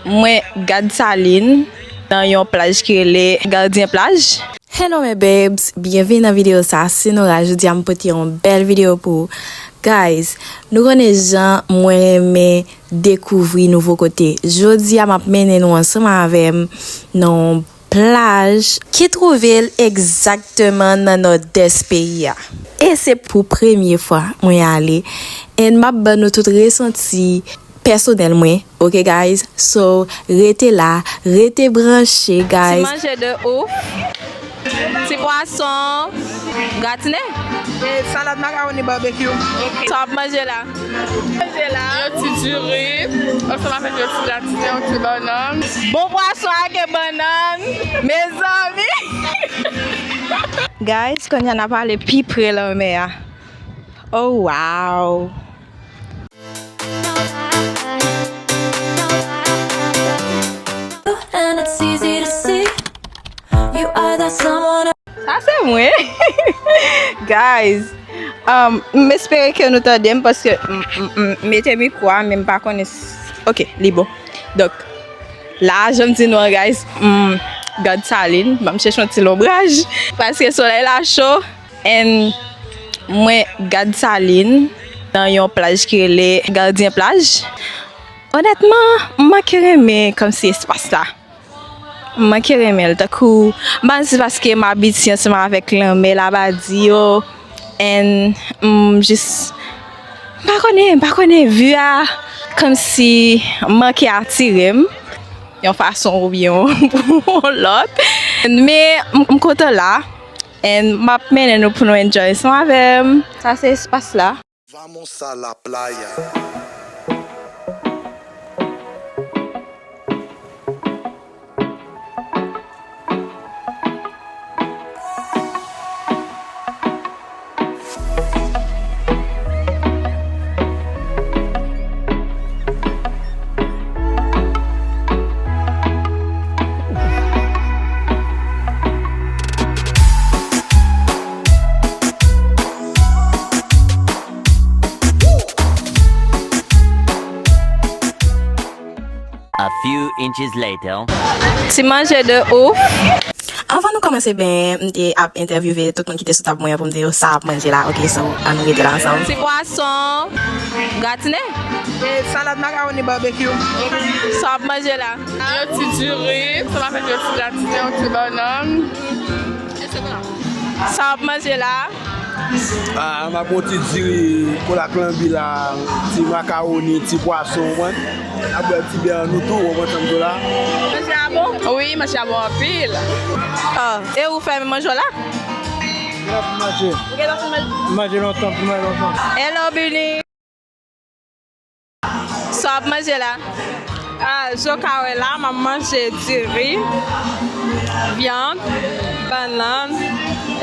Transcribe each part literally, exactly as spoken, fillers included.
Mwen gad salin nan yon plaj ki rele Gardien Plage. Hello mes babes, byenvini nan videyo sa, se Nora. Jodi a m pote yon bèl videyo pou ou. Guys, nou konnen jan mwen renmen dekouvri nouvo kote. Jodi a m ap mennen nou ansanm avè m nan yon plaj ki twouve l egzakteman nan nòdès peyi a. E se pou premye fwa mwen ale. And m ap ban nou tout resanti pèsonèl mwen, ok guys? So, rete la, rete branche, guys. Ti manje de ouf. Ti pwason gratine. E salad makawoni barbecue. Sa w ap manje la? Manje la. Yon ti diri, ansanm avèk yon ti gratine, yon ti bannann. Bon pwason ak bannann, mezanmi. Guys, kounye a n ap ale pi pre lanmè a. Oh, wow. And it's easy to see you are that someone. Sa se mwen. Guys, um, m espere ke nou tande m paske m, m, m mete mikwo a, men m pa konnen s-, ok, li bon. Donk, la, jan m di nou an, guys, m gad salin, m ap chèche yon ti lonbraj paske solèy la cho. And mwen gad salin nan yon plaj ki rele Gardien Plage. Onètman, m manke renmen kòmsi espas la. M manke renmen l. Tankou, m pa konn si paske m abitye ansanm avèk lanmè, labadi yo. And m jis, m pa konnen, m pa konnen, vi a kòmsi manke atire m yon fason oubyen yon lòt. Men m, m kontan la. And m ap mennen nou pou nou enjoy ansanm avè m. Sa se espas la. Vamos a la playa. A few inches later. Ti manje de ouf. Anvan nou kòmanse benyen, m te ap entèvyouve tout moun ki te sou tab mwen an pou m di yo sa ap manje la, ok, so, ann rete la ansanm. Ti pwason gratine. E salad makawoni barbecue. Sa ap manje la? Yon ti diri, ansanm avèk yon ti gratine, yon ti bannann. Sa ap manje la? Ah, m ap yon ti diri, kola klanbi la, ti makawoni, ti pwason, ou konprann? N ap bwè ti bè an nou tou, ou konprann sa m di w la? Manje a bon? Wi, manje a bon anpil. Ah, e ou fèmen manje w la? Manje. Ou gentan fin manje? Manje lontan, pi manje lontan. Hello, Bini. Sa w ap manje la? Ah, jan w ka wè la, m ap manje diri, vyann, bannann,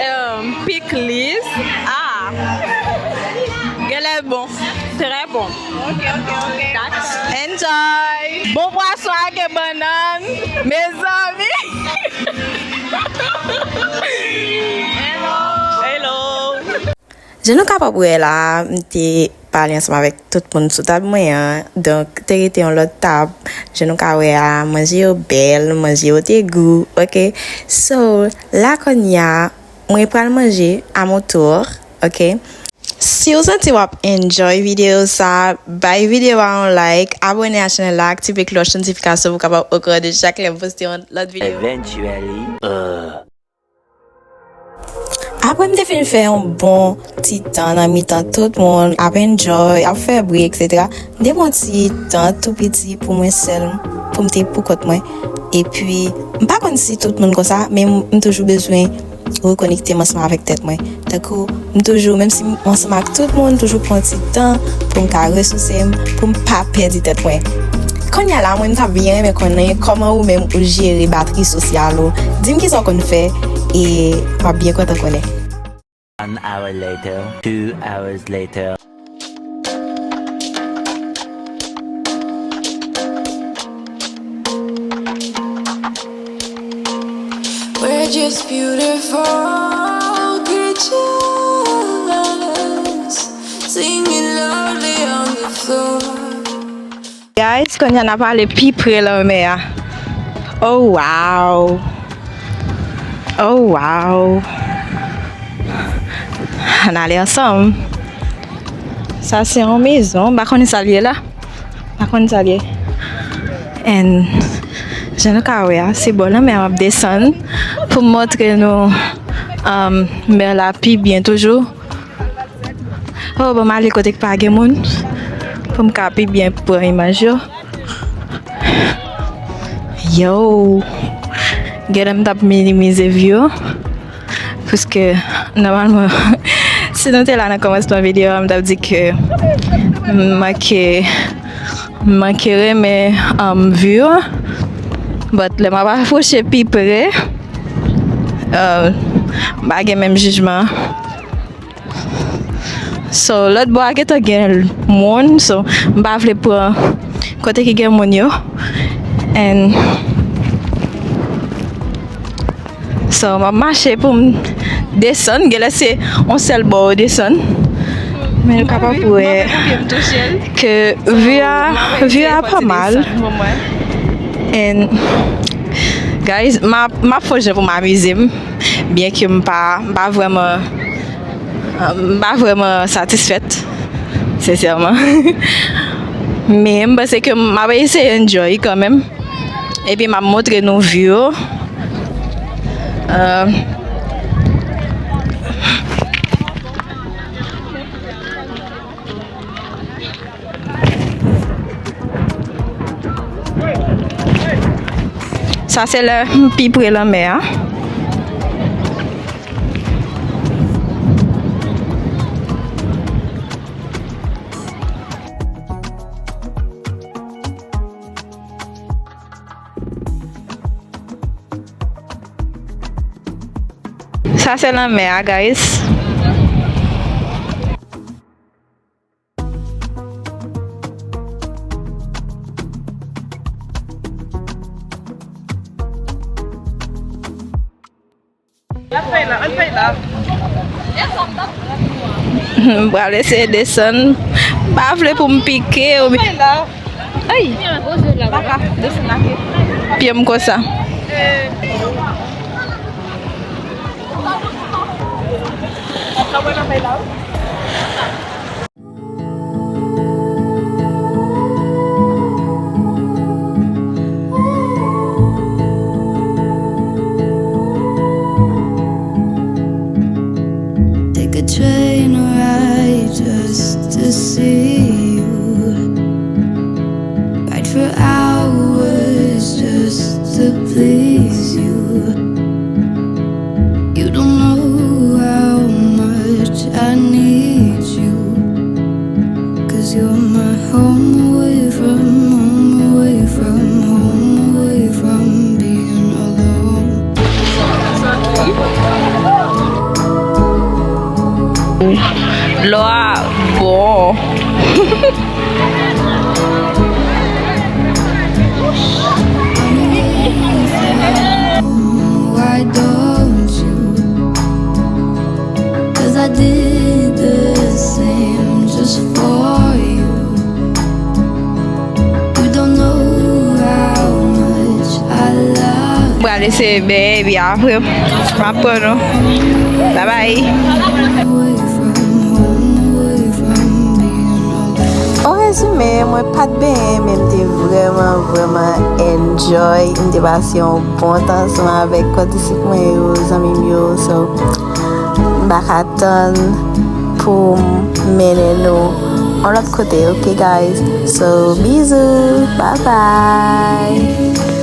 em, pikliz. Ah! Genlè bon. Trè bon. Ok, ok, ok. Enjoy! Bon pwason ak bannann, mezanmi! Hello! Hello! Jan nou kapab wè la, m te pale ansanm avèk tout moun sou tab mwen an. Donk, te rete yon lòt tab. Jan nou ka wè a, manje yo bèl, manje yo te gou, ok? So, la kounye a, mwen pral manje à mon tour, ok? Si w santi w ap enjoy videyo sa, bay videyo a yon like, abòne a chanèl la, aktive klòch notifikasyon pou w kapab okouran de chak lè m poste yon lòt videyo. Eventually, uh. Apre m te fin fè yon bon ti tan nan mitan tout moun, ap enjoy, ap fè bri, etsetera, m te pran ti tan tou piti pou mwen sèl, pou m te poukont mwen. Epi, m pa konn si tout moun konsa, men m, m toujou bezwen rekonekte m ansanm avèk tèt mwen. Tankou, m toujou, menm si m ansanm ak tout moun, toujou pran ti tan pou m ka resouse m, pou m pa pèdi tèt mwen. Kounye a la, mwen, m ta byen renmen konnen kòman ou menm ou jere batri sosyal ou. Di m kisa w konn fè, e m ap byen kontan konnen. One hour later, two hours later. We're just beautiful creatures, singing loudly on the floor. Guys, kounye a n ap ale pi pre lanmè a. Oh wow! Oh wow! Ann ale ansanm. Sa se yon mezon, m pa konnen sa l ye la. M pa konnen sa l ye. And jan nou ka wè a, se bò lanmè a m ap desann pou m montre nou, um, mè la pi byen toujou. Oh, bon, m ale kote k pa gen moun pou m ka pi byen pran imaj yo. Yo! Genlè m t ap minimize view yo. Paske, nòmalman, si nou te la nan kòmansman videyo a, m t ap di ke m manke, m manke renmen, um, view yo. But lè m ap apwoche pi pre, uh, m pa gen menm jijman an. So, lòt bò a gentan gen moun, so, m pa vle pran kote ki gen moun yo. And so, m ap mache pou m desann. Genlè se yon sèl bò ou desann. Men nou kapab wè ke view a, view a pa mal. And guys, m ap, m ap fè yon jan pou m amize m. Byen ke m pa, m pa vrèman, m pa vrèman satisfèt, sensèman. Men m panse ke m ap eseye enjoy kanmenm. Epi m ap montre nou view yo. Euh, Sa se lè m pi pre lanmè a. Sa se lanmè a, guys. M pral eseye desann. M pa vle pou m pike oubyen. Ay! Pye m konsa. Take a train ride just to see you. Ride for hours just to please you. You don't know how much I need you. 'Cause you're my home away from home, away from home, away from being alone. Dlo a bon. Why don't you? 'Cause I did the same just for you. You don't know how much I love. Pral eseye benyen, epi apre m ap pran nou. Bye bye. An rezime, mwen pa t benyen, men m te vrèman, vrèman enjoy. M te pase yon bon tan ansanm avèk kondisip mwen yo, zanmi m yo. So, m pa ka tann pou m mennen nou yon lòt kote, ok, guys? So, bizou, bye bye.